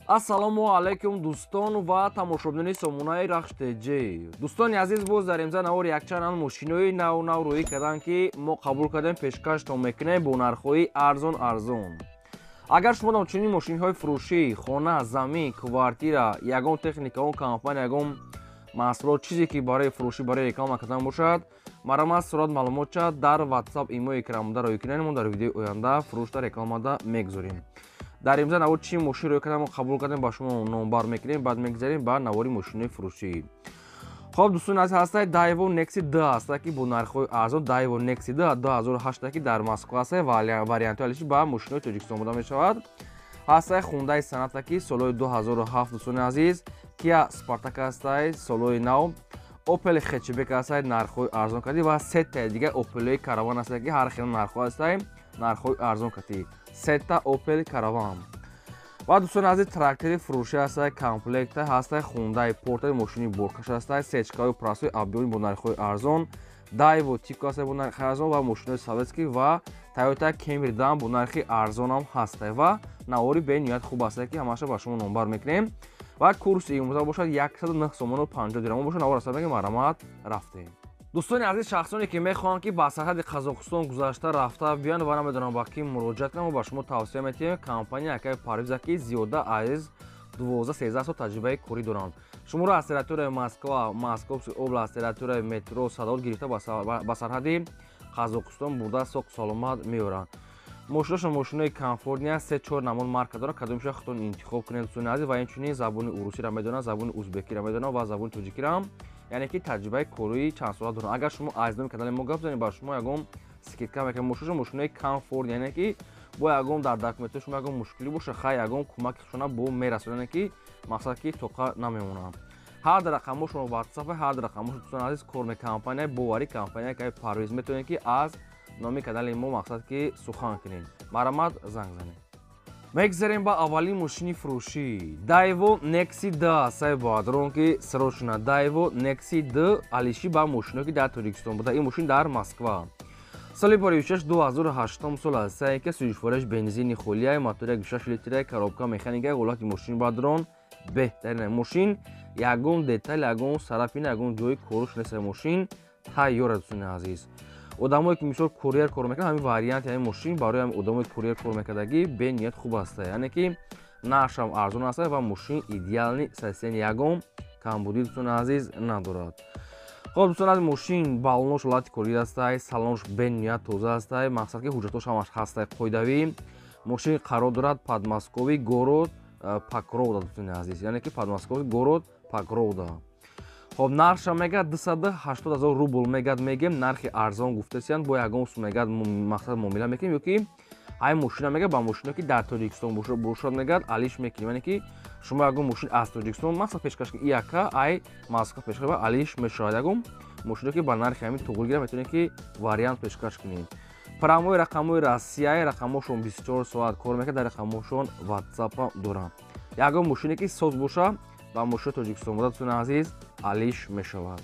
Ассалому алайкум, дӯстон ва тамошобинони сомонаи Рахш ТЖ. Дӯстони азиз, боз дар имза навори якчанд мошинои нав нав рӯӣ карданд, ки мо қабул кардем, пешкаштон мекунем бо нархҳои арзон арзон. Агар шумо чунин мошинҳои фурӯшӣ, хона, замин, квартира, ягон техника, он компания, ягон маҳсулот, чизе ки барои фурӯшӣ, барои реклама кардан бошад, марҳамат, сурат маълумотча дар WhatsApp, имо экранбуда рӯй кунед. Мо дар видеои оянда фурӯшда, рекламада мегузорем. Дар имза навор чӣ мошин рӯй кардам, қабул кардем, ба шумо номбар мекунем, баъд мегузарем ба навори мошинои фурӯшӣ. Хоб, дӯстони азиз, ҳастаи Daewoo Nexia 2 ҳаста, ки бо нархҳои арзон. Daewoo Nexia 2 2008, ки дар Москва ҳаста, вариантҳои алиши ба мошинои Тоҷикистон буда мешавад. Ҳастаи Hyundai Sonata, ки солҳои 2007, дӯстони азиз. Kia Sportage ҳастаи солҳои нав. Opel Hatchback ҳастаи, нархҳои арзон кардӣ, ва сетаи дигар Opel Caravan ҳастаи, ки ҳар хел нархҳо ҳастаи, нархҳои арзон кардӣ, сета Opel Caravan. Ва, дӯстони азиз, трактори фурӯшӣ ҳастаи, комплекта ҳастаи, Hyundai Porta, мошини боркаш ҳастаи, сечкаҳои простой объёми бо нархҳои арзон, Daewoo Tico ҳастаи бо нархи арзон ва мошинои советский ва Toyota Camry дам бо нархи арзонам ҳастаи. Ва навори бениҳоят хуб ҳастае, ки ҳамаша ба шумо номбар мекунем. Ва курси имрӯза бошад 109 сомону 50 дирам бошад. Навор аста мегем, марҳамат, рафтем. Дӯстони азиз, шахсоне ки мехоҳанд, ки ба сарҳади Қазоқистон гузашта рафта биёянд ва намедонам ба кӣ муроҷиат кунам, ба шумо тавсия метиҳем компания акаи Парвиза, ки зиёда аз 12-13 сол таҷрибаи корӣ доранд. Шуморо аз территорияи Москва, Московский област, территорияи метро Садовод гирифта, ба сарҳади Қазоқистон бурда, соқ саломат меоранд. Мошиношон мошинои комфортный, се чор намуд марка дорад, кадомиша худтон интихоб кунед, дӯстони азиз. Ва инчунин забони урусиро медонанд, забони узбекиро медонанд ва забони тоҷикиро, яъне ки таҷрибаи кории чандсола доранд. Агар шумо аз номи канали мо гап занед, ба шумо ягон скидка мекунад. Мошиношон мошинои комфорт, яъне ки бо ягон дар документҳои шумо ягон мушкилӣ боша, хай, ягон кӯмаки худшона бо мерасонад, яъне ки мақсад ки тоқа намемонад. Ҳар рақамҳо WhatsApp, ҳар рақамҳо, дӯстони азиз, кор компания боварӣ, компания ки Парвиз, метавонед, ки аз номи канали мо мақсад ки сухан кунед. Марҳамат, занг занед. Мегзарем ба аввалин мошини фурӯшӣ. Daewoo Nexia 2 сай бадрон, ки срочно Daewoo Nexia 2 алиши ба мошино, ки дар Тоҷикистон буда. Ин мошин дар Москва, соли боришаш 2008 сол аст, сае ки сӯзишвораш бензини холия, мотори 6 литра, коробка механика. Ҳолати мошин, бадрон, беҳтарин мошин, ягон деталь, ягон царапина, ягон ҷои коруш нест, мошин тайёр аст. Дӯстони азиз, одамое ки мисол курьер кор мекунад, ҳамин варианти ҳамин мошин барои ҳамин одамои курьер кор мекардагӣ бениҳоят хуб аст, яъне ки нархшам арзон аст ва мошин идеальный состояние, ягон камбудӣ, дӯстони азиз, надорад. Хоб, дӯстони азиз, мошин баллонош ҳолати корӣ ҳастай, салонш бениҳоят тоза ҳастай, мақсад ки ҳуҷҷатош ҳамаш ҳастай қоидавӣ. Мошин қарор дорад Подмосковный, город Покровда, дӯстони азиз, яъне ки Подмосковный, город Покровда. Хоб, нархша мегӯяд 280 000 рубл мегӯяд, мегем, нархи арзон гуфтасиянд, бо ягон сум мегӯяд, мақсад муомила мекунем, ё ки ҳай мошина мегӯяд ба мошино, ки дар Тоҷикистон бошад, мегӯяд, алиш мекунем, яъне ки шумо ягон мошин аз Тоҷикистон мақсад пешкаш ияка ай Москва пешкаш, алиш мешавад. Ягон мошино, ки ба нархи ҳамин туғри гира, метавонед, ки вариант пешкаш кунед. Прямой рақамҳои Россияи, рақамҳошон 24 соат кор мекунад, дар рақамҳошон ватсапа доранд. Ягон мошине, ки соз боша, ба мошини Тоҷикистон буда, дӯстони азиз, алиш мешавад.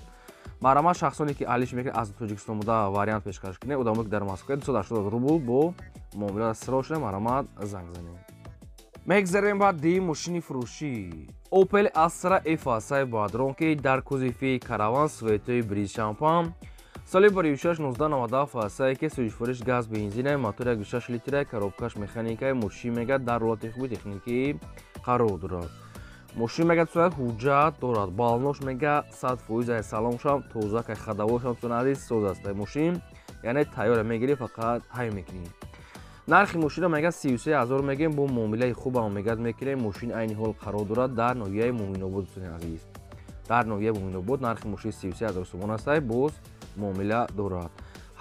Марҳамат, шахсоне ки алиш мекунад, аз Тоҷикистон буда вариант пешкаш кунед. Одамое ки дар Москва, 280 рубл бо муомила, срочно марҳамат, занг занед. Мегзарем ба дии мошини фурӯшӣ. Opel Astra F асай бадрон, ки дар кузови Караван, цветои бриз шампан, соли боришаш 1997 асае, ки сӯзишвориш газ бензина, мотор 1,6 литра, коробкаш механика. Мошин мегӯяд дар ҳолати хуби техникӣ қарор дорад. Мошин мегӯяд сурат ҳуҷҷат дорад, баллонош мега 100%, ай салоншам тоза, кай ходовойшам, дӯстони азиз, соз аст. Мошин яъне тайёра, мегирӣ, фақат ҳай мекунӣ. Нархи мошина мегӯяд 33 000 мегӯем, бо муомилаи хубам мегӯяд мекунем. Мошин айни ҳол қарор дорад дар ноҳияи Муъминобод, дӯстони азиз, дар ноҳияи Муъминобод. Нархи мошин 33 000 сомон аст, боз муомила дорад.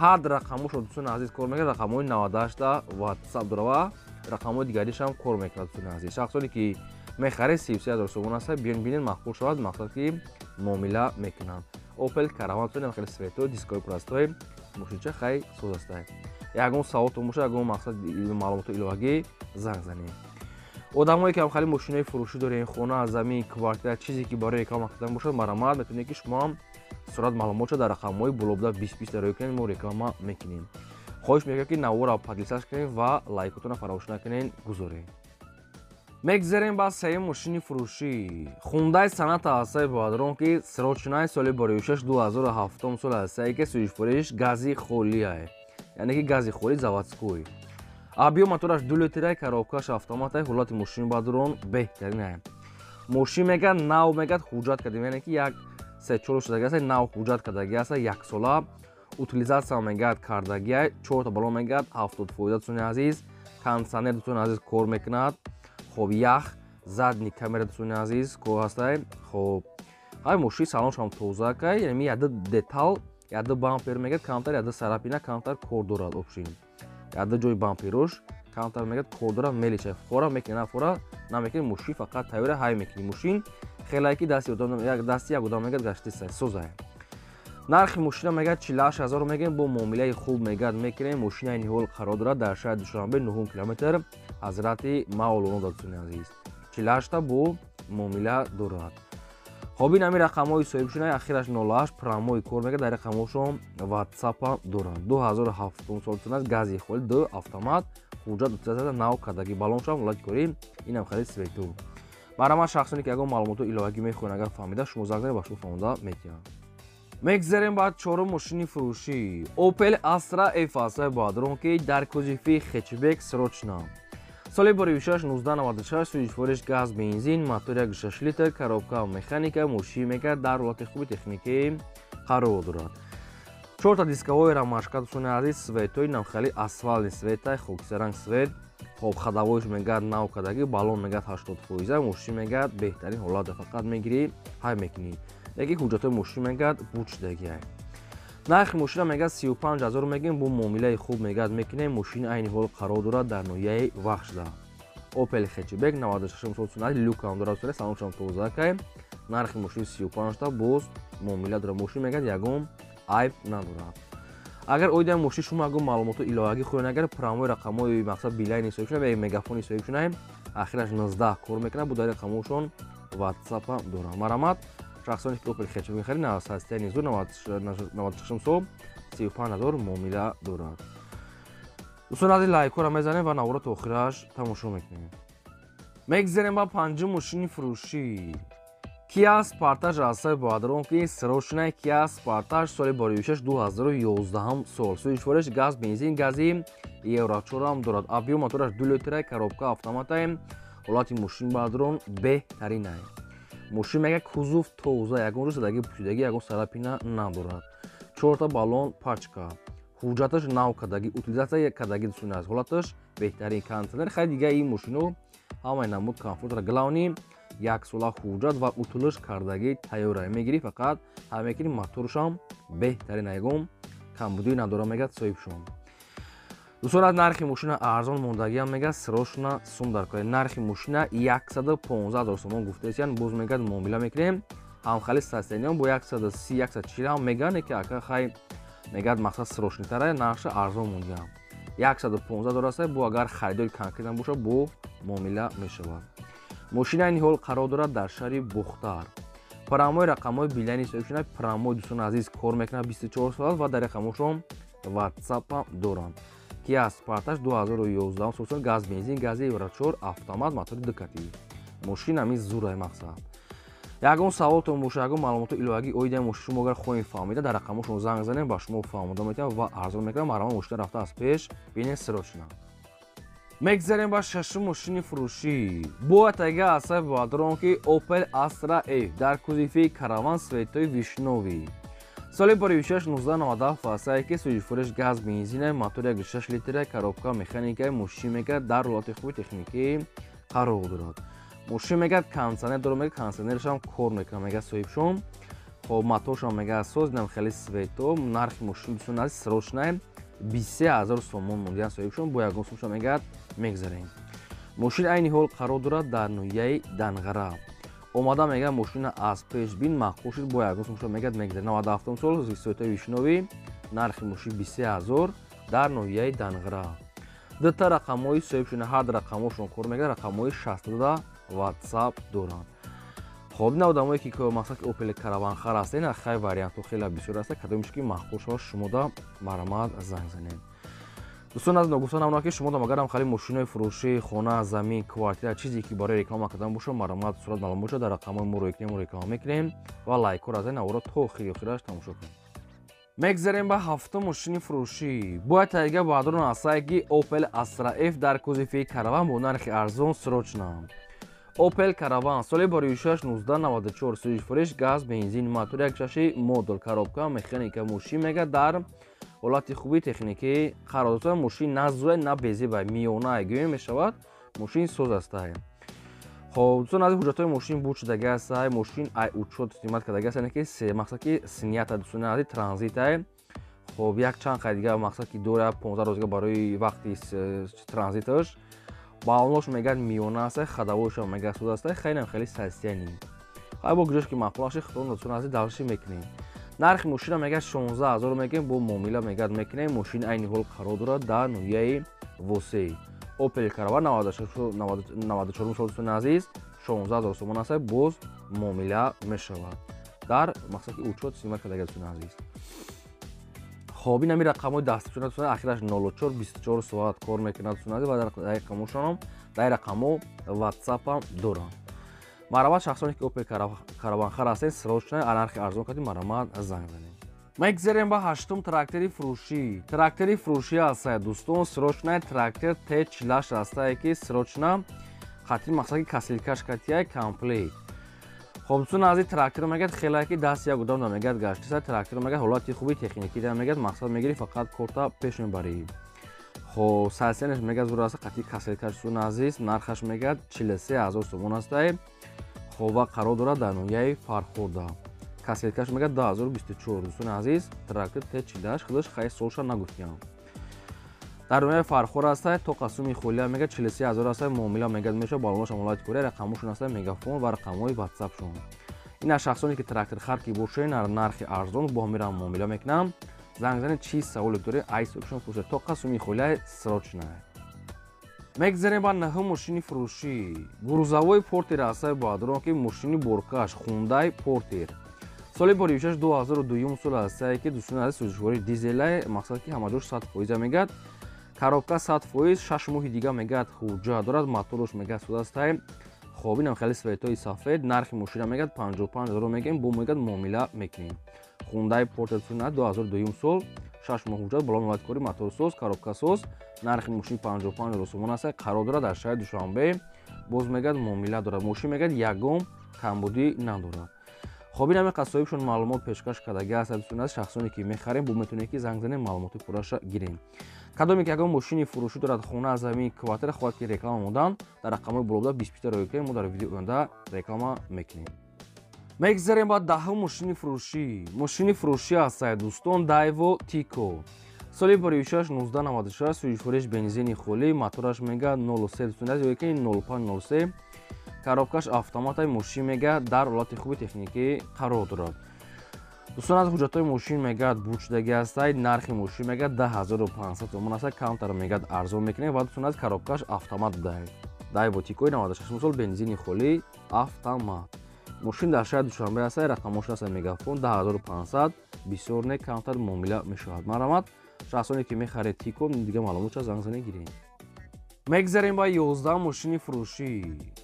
Ҳар рақамошо, дӯстони азиз, кор мекунад, рақамҳои 98-та ватсап дорад ва рақамҳои дигаришам кор мекунад. Дӯстони азиз, шахсоне ки мехаред, 33 000 сомон аст, биён бинед, маъқул шавад, мақсад ки муомила мекунанд. Opel Караван хеле цветой, дискои простой, мошинча хай соз астай. Ягон саволтон бошад, ягон мақсад маълумоти иловагӣ, занг занед. Одамое ки хали мошинои фурӯшӣ дорем, хона, замин, квартира, чизе ки барои реклама кардан бошад, марҳамат, метавонед, ки шумоам сурат маълумотшо дар рақамҳои болобуда 20 20 ро кунед, мо реклама мекунем. Хоҳиш мекунем, ки навора подписаться кунед ва лайкотонро фаромӯш накунед гузоред. Мегзарем ба сеюм мошини фурӯшӣ. Хундай Соната ҳастаи бародарон, ки срочный, соли 26, 2007 сол ҳастае, ки сӯзишвориш гази холиае, яъне ки гази холи заводской. Объём мотораш 2 литрай, коробкаш автоматай. Ҳолати мошини бародарон беҳтаринае. Мошин мегад нав, мегад ҳуҷҷат кардем, яъне ки як се-чор шудаги аст, нав ҳуҷҷат кардаги аст, яксола утилизация мегад кардагиай. Чорта балон мегад 70%, дӯстони азиз. Кондиционер, дӯстони азиз, кор мекунад. Хоб, ях, задний камера, дӯстони азиз, кор ҳастай. Хоб, ҳай мошин салоншам тоза кай, яъне яда детал, яда бампер мегад камтар, яда царапина камтар кор дорад. Общем, яда ҷои бамперош камтар мегад кор дорад. Мелича фора мекунӣ, на фора намекунӣ, мошин фақат тайёра ҳай мекунӣ. Мошин хелае ки дасти одам, дасти як одам мегад гаштисай, созай. Нархи мошина мегад 48 000 мегӯем, бо муомилаи хуб мегад мекунем. Мошина айни ҳол қарор дорад дар шаҳри Душанбе, нуҳум километр, Ҳазрати Мавлоно, дӯстони азиз. 48-та бо муомила дорад. Хоб, ин ҳамин рақамҳои соҳибшуна, ахираш 08, прямой кор мегад, дар рақамҳошон ватсапа дорад. 2007 сол аст, гази холи, ду автомат, ҳуҷҷат утилизация нав кардаги, балоншам ҳолати корӣ, инам хеле свету. Барама шахсоне ки ягон маълумоту иловагӣ мехоҳанд, агар фаҳмида, шумо занг занед, ба шумо фаҳмода метиҳанд. Мегзарем ба чорум мошини фурӯшӣ. Opel Astra F ҳастаи бародарон, ки дар кузови хэтчбек, срочно, соли 26, 1996, сӯзишвориш газ бензин, мотор 1,6 литр, коробка механика. Мошин мегад дар ҳолати хуби техникӣ қарор дорад. Чорта дисковой рамашка, дӯстони азиз, светои навхали асфальтный цветай, хокисаранг цвет. Хоб, ходовойш мегад нав кардагӣ, балон мегад 80%. Мошин мегад беҳтарин ҳолат, фақат мегирӣ, ҳай мекунӣ. Яке ҳуҷҷатҳои мошин мегад буд шудагиай. Нархи мошина мегад 35 000 мегӯем, бо муомилаи хуб мегад мекунем. Мошин айни ҳол қарор дорад дар ноҳияи Вахшда. Opel хэтчбек, 96 сол сунат, люкам дорад, салоншам тоза кай. Нархи мошин 35-та, боз муомила дорад. Мошин мегад ягон айб надорад. Агар оидаи мошин шумо ягон маълумоту иловагӣ хоҳед, агар прямой рақамҳои мақсад Билайни соҳиб шуна, Мегафони соҳиб шунаем, ахираш 19 кор мекунад, бо дар рақамҳошон ватсапа дорад. Марҳамат, шахсоне ки Opel хэтчбек мехарид, ҳастияни зур, 96 сол, 35 000 муомила дорад. Дӯстон азиз, лайкҳоро мезанем ва наворо то охираш тамошо мекунем. Мегзарем ба панҷум мошини фурӯшӣ. Kia Sportage ҳастаи бародарон, ки срочная. Kia Sportage, соли 26, 2011 сол, сӯзишвориш газ бензин, гази Евро 4 ҳам дорад. Объём мотораш 2 литра, коробка автоматай. Ҳолати мошин, бародарон, беҳтаринай. Мошин мега кузов тоза, ягон рӯз задаги пӯшидагӣ, ягон царапина надорад. Чорта балон пачка, ҳуҷҷаташ нав кардаги, утилизация кардаги, дӯстони азиз. Ҳолаташ беҳтарин, кондиционер. Хай, дига ин мошино ҳамаи намуд комфортра, главный яксола ҳуҷҷат ва утилиш кардагӣ тайёра. Мегирӣ, фақат ҳай мекунӣ. Моторшам беҳтарин, ягон камбудӣ надора, мегад соҳибшон. Дӯстон, аз нархи мошина арзон мондагиам, мегад срочно сум дар кор. Нархи мошина 115 000 сомон гуфтаесиян, боз мегад муомила мекунем. Ҳамхали состояниям бо 130, 140 ҳам меган, ки ака хай мегад мақсад срочныйтара, нархша арзон мондиам. 115 000 аст, бо агар харидори конкретно боша, бо муомила мешавад. Мошина айни ҳол қарор дорад дар шаҳри Бухтар. Прямой рақамҳои Билайни соҳиб шуда, прямой, дӯстони азиз, кор мекунад 24 соат ва дар рақамҳошон ватсапам доранд. Kia Sportage, 2011 сол, газ бензин, гази Евро 4, автомат, мотори дукатӣ. Мошин ҳамин зурай мақсад. Ягон саволтон боша, ягон маълумоти иловагӣ оидаи мошин шумо агар хоҳем фаҳмида, дар рақамҳошон занг занем, ба шумо фаҳмода метавонам ва арзон мекунам. Марҳамат, мошина рафта аз пеш бинед, срочно. Мегзарем ба шашум мошини фурӯшӣ. Бояд ага асаи бародарон, ки Opel Astra F дар кузови караван, цветои вишнёвый, соли 26, 1997 ҳастае, ки сӯзишвориш газ бензина, мотор 1,6 литра, коробка механика. Мошин мегад дар ҳолати хуби техникӣ қарор дорад. Мошин мегад кондиционер дорад, мегад кондиционершам кор мекунад, мегад соҳибшон. Хоб, моторшам мегад соз, инам хеле цвето. Нархи мошин, дӯстони азиз, срочная 23 000 сомон мондиан соҳибшон, бо ягон сумша мегад мегзарем. Мошин айни ҳол қарор дорад дар ноҳияи Данғара. Омада мегад мошина аз пеш бин, маъқул шуд, бо ягон сумша мегад мегзарем. 97 сол, цветои вишнёвый, нархи мошин 23 000, дар ноҳияи Данғара. Дута рақамҳои соҳибшуна, ҳар рақамҳошон кор мегад, рақамҳои 62 ватсап доранд. Хоб, ин одамое ки мақсад ки Опел караванхар ҳастен, хай, вариантҳо хеле бисёр аст. Кадомеш ки маъқул шавад шумода, марҳамат, занг занед. Дӯстон, аз ногуфта намонад, ки шумо агарам хали мошинои фурӯшӣ, хона, замин, квартира, чизе ки барои реклама кардан бошад, маромад сурат маълум бошад, дар рақамҳои мо рӯй кунем, реклама мекунем ва лайкҳоро аз ин наворо то охири охираш тамошо кунем. Мегзарем ба ҳафтум мошини фурӯшӣ. Бояд тайга баъдурон ҳастае, ки Opel Astra F дар кузови Караван бо нархи арзон срочно. Opel Caravan соли бароишаш 1994, сӯзишфуриш газ, бензин, мотор 1.6 модул, коробка механика. Мошин мега дар ҳолати хуби техникӣ қарор дошта. Мошин на зӯя, на безеба, миёна гӯем мешавад, мошин соз астае. Хоб, дӯстон азиз, ҳуҷҷатҳои мошин буд шудаги астае, мошин ай учёт снимать кардаги аст, яъне ки мақсад ки снята, дӯстони азиз, транзитае. Хоб, як чанд қай дига мақсад ки дора, 15 рӯзга барои вақти транзиташ. Баллонош мегӯяд миёна аст, ходовойшам мегӯяд соз аст, хеле хеле состояние. Хай, бо гӯҷош ки маъқул аши, худтон, дӯстон азиз, дальше мекунем. Нархи мошина мегӯяд 16 000 мегӯем, бо муомила мегӯяд мекунем. Мошин айни ҳол қарор дорад дар ноҳияи Восеъ. Opel Caravan 94 сол, дӯстони азиз, 16 000 сомон аст, боз муомила мешавад. Дар мақсад ки учёт снимать кардаги, дӯстони азиз. Хоб, ин ҳами рақамҳои дастшуда, дӯстони, ахираш 04, 24 соат кор мекунад, дӯстони азиз, ва дар рақамҳошонам, дар рақамҳо WhatsApp-ам доранд. Марамат, шахсоне ки Opel Caravan хар ҳастед, срочно нархи арзон кардем, марамат занг занед. Мегзарем ба ҳаштум трактори фурӯшӣ. Трактори фурӯшӣ ҳастае, дӯстон, срочно трактор Т48 ҳастае, ки срочно хатри мақсад ки косилкаш катияй комплект. Хоб, дӯстон азиз, трактор мегӯяд хеле ки даст як одам намегӯяд гаштиса. Трактор мегӯяд ҳолати хуби техникӣ да, мегӯяд мақсад мегирӣ, фақат корта пеш мебарӣ. Хоб, состоянияш мегӯяд зур аст, қатъи косилкаш, дӯстони азиз, нархаш мегӯяд 43 000 сомон астае. Хоб, ва қарор дорад дар ноҳияи Фархорда. Косилкаш мегӯяд 2024, дӯстони азиз, трактор Т48 худаш хай солша нагуфтиям. Дар ноҳияи Фархор астае, то қасуми холия мегӯяд 43 000 астае, муомила мегӯяд мешавад, баллонаш ҳолати кори, рақамҳошон астае, мегафон ва рақамҳои ватсапшон. Ин аз шахсоне ки тракторхар ки бошед, нархи арзон бо ҳамира муомила мекунам. Занг занед, чӣ саволе доред, ай ҳисобшон пурсед. То қасуми холия срочно. Мегзарем ба наҳум мошини фурӯшӣ. Грузовой Портер астае, баъдрон ки мошини боркаш Хундай Портер. Соли боришаш 2002 сол астае, ки дӯстони азиз, сӯзишвории дизелае, мақсад ки ҳамаҷош 100% мегӯяд. Коробка 100%, 6 моҳи дига мегӯяд ҳуҷҷат дорад, моторш мегӯяд соз астае. Хоб, инам хеле светои сафед, нархи мошина мегӯяд 55 000 мегӯем, бо мегӯяд муомила мекунем. Хундай Портер 2002 сол, 6 моҳ ҳуҷҷат, боло меояд кори, моторсоз, коробкасоз, нархи мошин 55 000 сомон аст, қарор дорад дар шаҳри Душанбе, боз мегӯяд муомила дорад. Мошин мегӯяд ягон камбудӣ надорад. Хоб, ин ҳами қасоибшон маълумот пешкаш кардаги аст, дӯстони азиз, шахсоне ки мехарем, бо метавонед ки занг занем, маълумоти пурраша гирем. Кадоме ки ягон мошини фурӯшӣ дорад, хона, замин, квартира, хоҳад ки реклама мондан, дар рақамҳои болобуда 25 рӯй кунем, мо дар видеои оянда реклама мекунем. Мегзарем ба даҳум мошини фурӯшӣ. Мошини фурӯшӣ астае, дӯстон, Дайво Тико. Соли боришаш 1996, сӯзишвориш бензини холӣ, мотораш мегӯяд 03, дӯстони азиз, ё ки 05 03, коробкаш автоматай. Мошин мегӯяд дар ҳолати хуби техникӣ қарор дорад. Дӯстон, аз ҳуҷҷатҳои мошин мегӯяд буд шудаги астай, нархи мошин мегӯяд 10 500 сомон аста, камтар мегӯяд арзон мекунем. Ва дӯстон аз коробкаш автомат будай. Дайво Тикои 96 сол, бензини холӣ, автомат. Мошин дар шаҳри Душанбе аста, рақамҳош аста, мегафон, 10 500 бисёр не, камтар муомила мешавад. Марҳамат, шахсоне ки мехаред Тико, дига маълумотша занг занед, гиред. Мегзарем ба 11 мошини фурӯшӣ.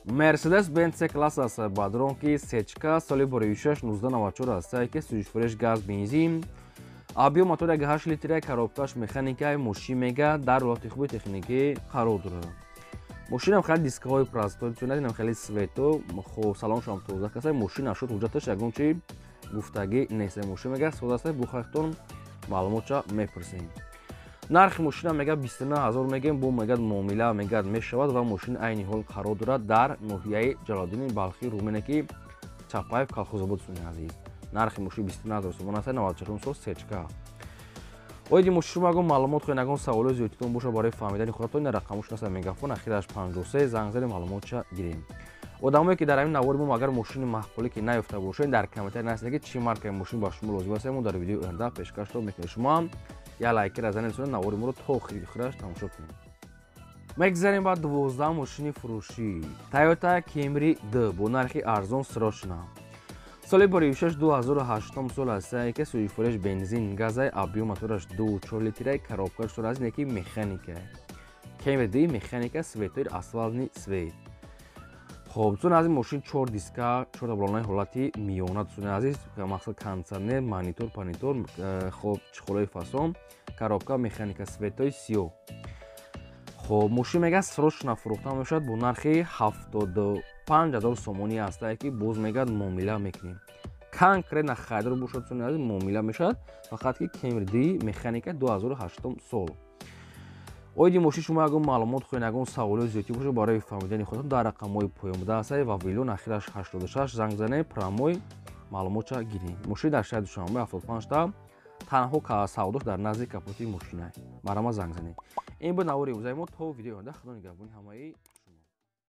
Мерседес Бенц С класс аст, бадрон ки сечка, соли боришаш 1994 аст, ки сӯзишфуриш газ, бензин, объём мотор 1,8 литра, коробкаш механикаи. Мошин мега дар ҳолати хуби техникӣ қарор дорад. Мошинам хеле дискаҳои простой, инам хеле свето, хоб, салоншам тоза каса. Мошин ашуд, ҳуҷҷаташ ягон чи гуфтагӣ нест. Мошин мега соз аст, бухахтон маълумотша мепурсем. Нархи мошина мегӯяд 29 000 мегӯем, бо мегӯяд муомила мегӯяд мешавад. Ва мошин айни ҳол қарор дорад дар ноҳияи Ҷалолиддини Балхӣ, Румине ки Чапаев, Колхозобод. Дӯстони азиз, нархи мошин 29 000 сомон аст, 94 сол, сечка. Оиди мошин шумо ягон маълумот хоҳед, ягон саволои зиёдтитон бошад барои фаҳмидани худатон, ин рақамошон аст, мегафон, ахираш 53, занг занед, маълумотша гирем. Одамое ки дар ҳамин навори мо агар мошини маъқулӣ ки наёфта бошед, дар комментарий нависед, ки чӣ маркаи мошин ба шумо лозим аст, мо дар видеои оянда пешкашро мекунем. Шумо ҳам як лайкера занед, навори моро то охири охираш тамошо кунед. Мегзарем ба 12 мошини фурӯшӣ. Toyota Camry D бо нархи арзон срочно. Соли 2006, 2008 сол аст, ки сӯзишвориш бензин, газай, объём мотораш 2,4 литрай, коробкаш сол аст, неки механика. Кемри ди механика, светои асфальтный свет. Хоб, дӯстони азиз, мошин чор диска, чор таблонаи ҳолати миёна, дӯстони азиз, мақсад кондитсионер, монитор, панитор, хоб, чехолои фасон, коробка механика, светои сиёҳ. Хоб, мошин мега срочно фурӯхта мешавад бо нархи 75 000 сомонӣ ҳастае, ки боз мегӯяд муомила мекунем. Конкретно харидор бошад, дӯстони азиз, муомила мешавад, фақат ки Кемри ди механика, 2008 сол. Оиди мошин шумо ягон маълумот хоҳед, ягон саволиҳои зиёдтӣ бошад, барои фаҳмидани худатон дар рақамҳои поён буда ҳастае ва вилон ахираш 86 занг занед, прямой маълумотша гиред. Мошин дар шаҳри Душанбе, 75 та танҳо савдош дар назди капоти мошина. Марама занг занед. Ин буд навори имрӯзаи мо. То видеои оянда, худо нигаҳбони ҳамаи.